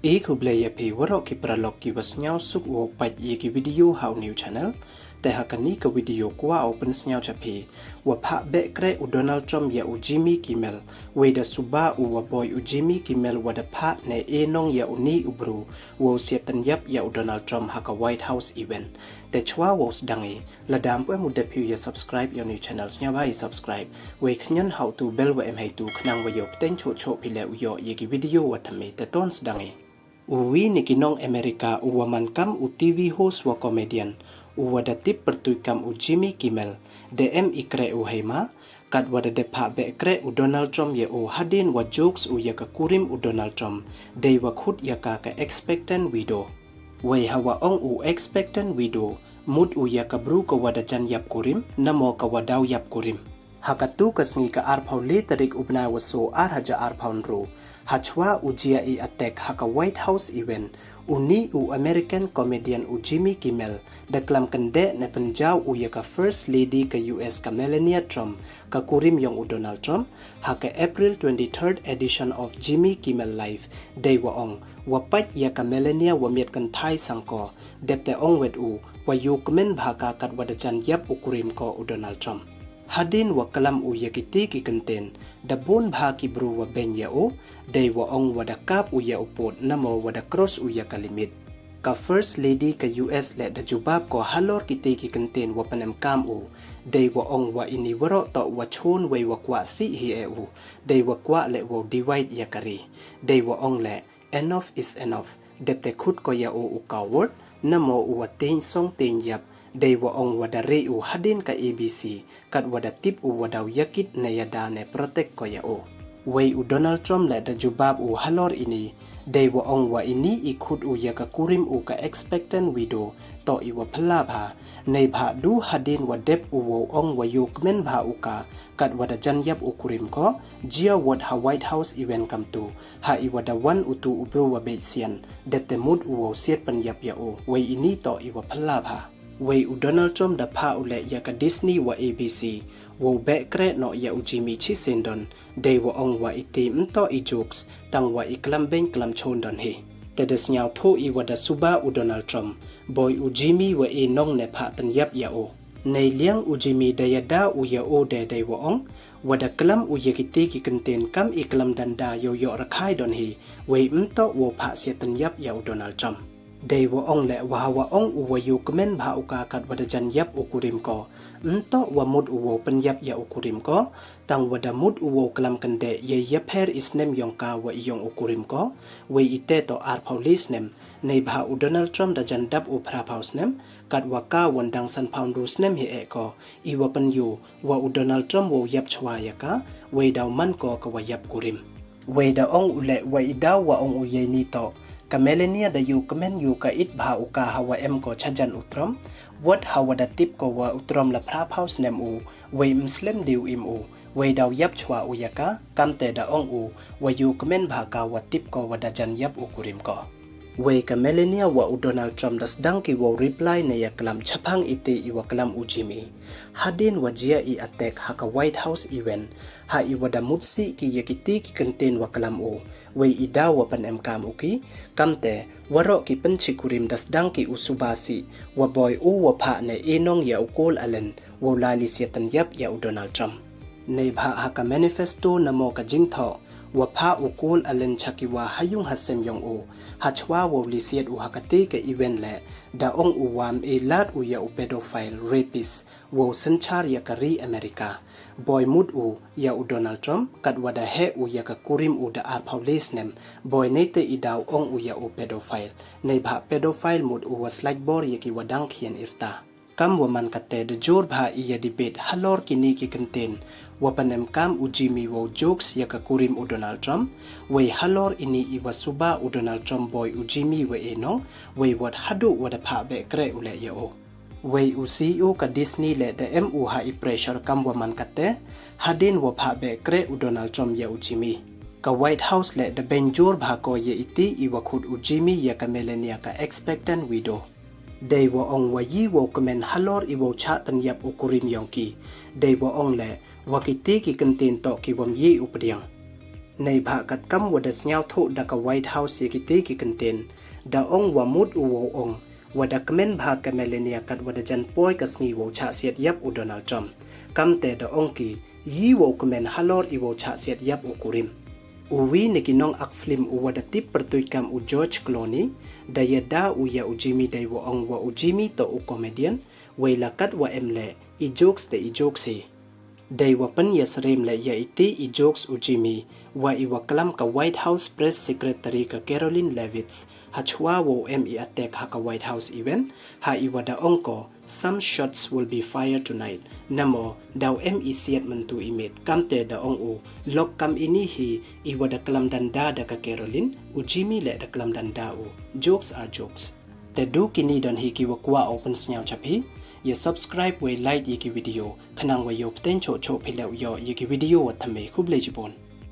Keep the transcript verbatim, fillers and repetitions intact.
E khublei ya phi waroh ki paralok ki wa sngewsuk wow pait ya ki video ha u new channel. Te ha kani ka video kwah u pynsngew cha phi, wa phah beh kreh u Donald Trump ya u Jimmy Kimmel. Wei da suba u wa boi u Jimmy Kimmel wa da phah ne e nong ya u ni u bru wow siat pynyap ya u Donald Trump ha ka White House event. Te chwa wow sdang i, lada ym pu em u dep phi u ya subscribe ya u new channel, sngewbha i subscribe. Wei khñion ha u tu bell wa em hei tu khnang wa yoh pteng choh choh phi le u yoh ya ki video wa thymme. Te ton sdang i. U wi ni ki nong America u wa man kam u T V host wa comedian, u wa da tip pyrtuit kam u Jimmy Kimmel, da em i kreh u hei ma, kat wa da dep phah beh kreh u Donald Trump ya u hadien wa jokes u ya ka kurim u Donald Trump, dei wa khut ya ka ka expectant widow. Wei ha wa ong u expectant widow, mut u ya ka bru ka wa da jan yap kurim, namo ka wa daw yap kurim. Ha katu ka sngi ka arphaw le tarik u bnai wa so ar hajar arphaw ynru, ha chwa u jia i attack ha ka White House event, u ni u American comedian u Jimmy Kimmel, da klam kyndeh ne pynjaw u ya ka First Lady ka U S ka Melania Trump, ka kurim yong u Donald Trump, ha ka April twenty-third edition of Jimmy Kimmel Live, dei wa ong, wa pait ya ka Melania wa miat kynthai sang ko, dep te ong wet u, wa yoh kmen bha ka kat wa da jan yap u kurim ko u Donald Trump. Hadien wa klam u ya kiti ki kyntien, da bun bha ki bru wa beng ya u, dei wa ong wa da kap u ya u pud namo wa da cross u ya ka limit. Ka First Lady ka U S le da jubab ko halor kiti ki kyntien wa pynemkam u, dei wa ong wa ini waroh toh wa chun wei wa kwah sih hi e u, dei wa kwah le wow divide ya ka ri, dei wa ong le, enough is enough. Dep te khut ko ya u u coward, namo u wa teng song teng yap, dei wa ong wa da re u hadien ka A B C, kat wa da tip u wa daw yakit ne yada ne protect ko ya u. Wei u Donald Trump le da jubab u halor ini, dei wa ong wa ini i khut u ya ka kurim u ka expectant widow, toh i wa phylla bha, neibhah du hadien wa dep u wow ong wa yoh kmen bha u ka, kat wa da jan yap u kurim ko, jia wot ha White House event kamtu, ha i wa da wan u tu u bru wa beit sian, dep te mut u wow siat pynyap ya u, wei ini toh i wa phylla bha. Wei u Donald Trump da phah u le ya ka Disney wa A B C, wow beh kreh noh ya u Jimmy chi syndon, dei wa ong wa iti ym toh i jokes, tang wa i klam beng klam chun don hi. Te da sngewthuh i wa da suba u Donald Trump, boi u Jimmy wa e nong ne phah pynyap ya u. Nei liang u Jimmy da yada u ya u de, dei wa ong, wa da klam u ya kiti ki kyntien kam i klam danda yow yoh rakhai don hi, wei ym toh wow phah siat pynyap ya u Donald Trump. Dei wa ong le wa ha wa ong u wa yoh kmen bha u ka kat wa da jan yap u kurim ko, ym toh wa mut u wow pynyap ya u kurim ko, tang wa da mut u wow klam kyndeh ya i yapher i snem yong ka wa i yong u kurim ko, wei ite toh arphaw le snem, neibhah u Donald Trump da jan dap u phraphaw snem, kat wa ka wan dang sanphaw ynru snem hi e ko, i wa pynyoo wa u Donald Trump wow yap chwa ya ka, wei daw man ko ka wa yap kurim. Wei da ong u le wa i daw wa ong u ya ini toh, ka Melania da yoh kmen yoh ka it bha u ka ha wa em ko chajan u Trump, wot ha wa da tip ko wa u Trump la phraphaw snem u, wei ym slem de u im u, wei daw yap chwa u ya ka, kamte da ong u, wa yoh kmen bha ka wa tip ko wa da jan yap u kurim ko. Wei ka Melania wa u Donald Trump da sdang ki wow reply ne ya klam chaphang ite i wa klam u Jimmy. Hadien wa jia i attack ha ka White House event, ha i wa da mut sih ki ya kiti ki kyntien wa klam u, wei i daw wa pynemkam u ki, kamte, waroh ki pynchi kurim da sdang ki u suba sih, wa boi u wa phah ne e nong ya u Cole Allen, wow lai li siat pynyap ya u Donald Trump. Neibhah ha ka manifesto namo ka jingthoh, wa phah u Cole Allen cha ki wa ha yung ha sem yong u, ha chwa wow li siat u ha kati ka event le, da ong u wa ym e lad u ya u pedophile, rapist, wow synchar ya ka ri America. Boi mut u ya u Donald Trump, kat wa da heh u ya ka kurim u da arphaw le snem, boi neite i daw ong u ya u pedophile. Neibhah pedophile mut u wa slaitbor ya ki wa dang khian irta. Kam wa man kate da jur bha i ya debate halor kini ki kyntien, wa pynemkam u Jimmy wow jokes ya ka kurim u Donald Trump, wei halor ini i wa suba u Donald Trump boi u Jimmy wa e nong, wei wot haduh wa da phah beh kreh u le ya u. Wei u C E O ka Disney le da em u ha i pressure kam wa man kate, hadien wa phah beh kreh u Donald Trump ya u Jimmy. Ka White House le da beng jur bha ko ya iti i wa khut u Jimmy ya ka Melania ka expectant widow. Dei wa ong wa yi wow kmen halor i wow chah pynyap u kurim yong ki. Dei wa ong le, wa kiti ki kyntien toh ki wa ym ye u pdiang. Neibhah katkam wa da sñiawthooh da ka White House ya kitæ ki kyntien, da ong wa mut u wow ong wa da kmen bha ka Melania katwa da jan poi ka sngi wow chah siat yap u Donald Trump. Kamtæ da ong ki, yi wow kmen halor i wow chah siat yap u kurim. Uwi na ki nong ak film uwa da tip pyrtuid kam u George Clooney, da yada u ya u Jimmy deiwa ong wa u Jimmy toh u comedian, wei la katwa em leh, i jokes tæ i jokes hi. Deiwa pynyasyrem leh ya itæ i jokes u Jimmy, wa iwa klam ka White House Press Secretary ka Karoline Leavitt, hachwa wow em i attack ha ka White House event, ha iwa da ong ko, Some shots will be fired tonight. Namo, daw em i siat myntu i miet. Kamtæ da ong u, lok kam ini hi, iwa da klam danda da ka Karoline, u Jimmy leh da klam danda u. Jokes are jokes. Tæ du kini donhi kiwa kwah u pynsñiaw cha phi, ya subscribe wei like ya ki video, khnang wa yow pteiñ chooh chooh phi leh u yoh ya ki video wa thymme. Khublei chiboon.